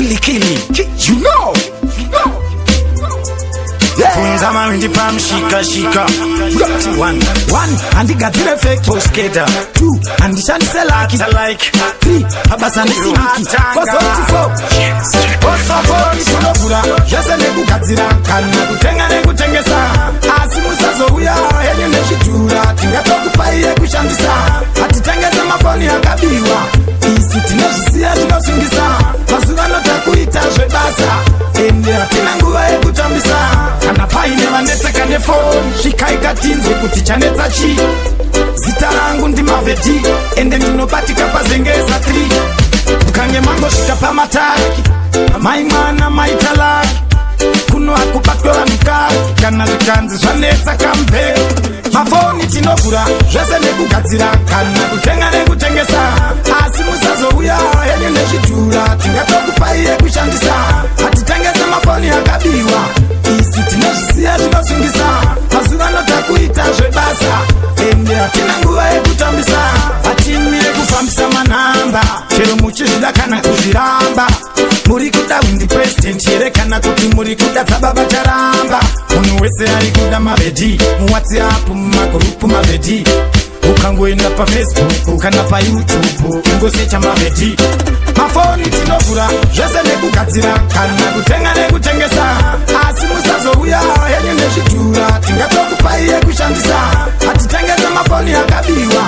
Kili kili. You know. Funza mawindi pamushikashika. One, one, handigadzire fake poskeda. Two, handishandise lucky like. Three, pabasa ndisiviki. Kozoti four, osafoni tinovhura zvese nekugadzira kana kutenga nekutengesa, asi musazouya henyu nezvidhura, tingatokupai yekushandisa. Hatitengese mafoni akabiwa, isu tinozvisiya zvinosungisa. Mazuva ano takuita zvebasa, ende hatina nguva yekutambisa. Kana paine vanetseka nefoni, svikai katinzwe kuti chanetsa chii. Zita rangu ndiMavheti, ende ndinobatika paZengeza 3. Mukange mangosvika pamataki, mai mwana maita lucky. Kuno hakubatwe vanhu kaki, kana zvikanzi zvanetsa kambe. Mafoni tinovhura zvese nekugadzira kana kutenga nekutengesa, asi musazouya henyu nezvidhura, tingatokupai yekushandisa. Hatitengese mafoni akabiwa, isu tinozvisiya zvinosungisa. Mazuva ano takuita zvebasa, ende hatina nguva yekutambisa. Hatimire kufambisa manhamba, chero muchizvida kana kuzviramba. Muri kuda windi president here, kana kuti muri kuda dzababa Charamba? Munhu wese ari kuda Mavhedhi, muWhatsApp, mumagurupu Mavhedhi. Ukangoenda paFacebook kana paYouTube, ungosecha Mavhedhi. Mafoni tinovhura zvese nekugadzira kana kutenga nekutengesa, asi musazouya henyu nezvidhura, tingatokupai yekushandisa. Hatitengese mafoni akabiwa,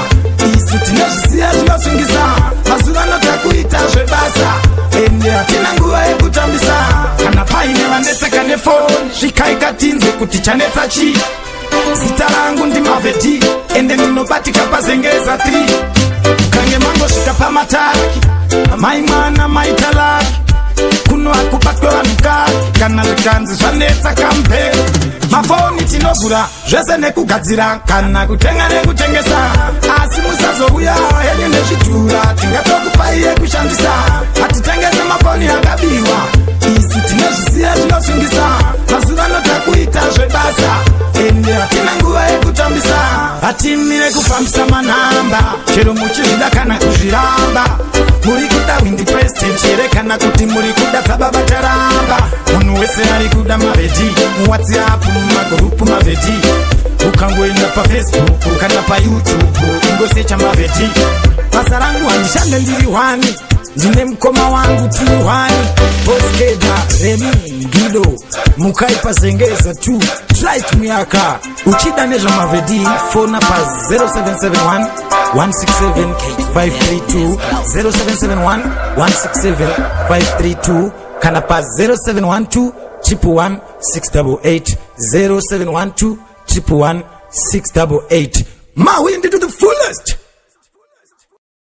isu tinozvisiya zvinosungisa. Mazuva ano takuita zvebasa, ende hatina nguva yekutambisa. Kana paine vanetseka nefoni, svikai katinzwe kuti chanetsa chii. Zita rangu ndiMavheti, ende ndinobatika paZengeza 3. Mukange mangosvika pamataki, mai mwana maita lucky. Kuno hakubatwe vanhu kaki, kana zvikanzi zvanetsa kambe. Mafoni tinovhura zvese nekugadzira kana kutenga nekutengesa, asi musazouya henyu nezvidhura, tingatokupai yekushandisa. Hatitengese mafoni akabiwa, isu tinozvisiya zvinosungisa. Mazuva ano takuita zvebasa, ende hatina nguva yekutambisa. Hatimire kufambisa manhamba, chero muchizvida kana kuzviramba. Muri kuda windi president here, kana kuti muri kuda dzababa Charamba? Munhu wese ari kuda Mavhedhi, muWhatsApp, mumagurupu Mavhedhi. Ukangoenda paFacebook kana paYouTube, ungosecha Mavhedhi. Basa rangu handishande ndiri one, ndine mukoma wangu, tiri one. Boskeda, Remi, Gido, mukai paZengeza 2 Trit Muyaka. Uchida nezvaMavhedhi, fona pa 0771 167 532, 0771 167 532, kana pa 0712 111 688, 0712 111 688. Mawindi to the fullest.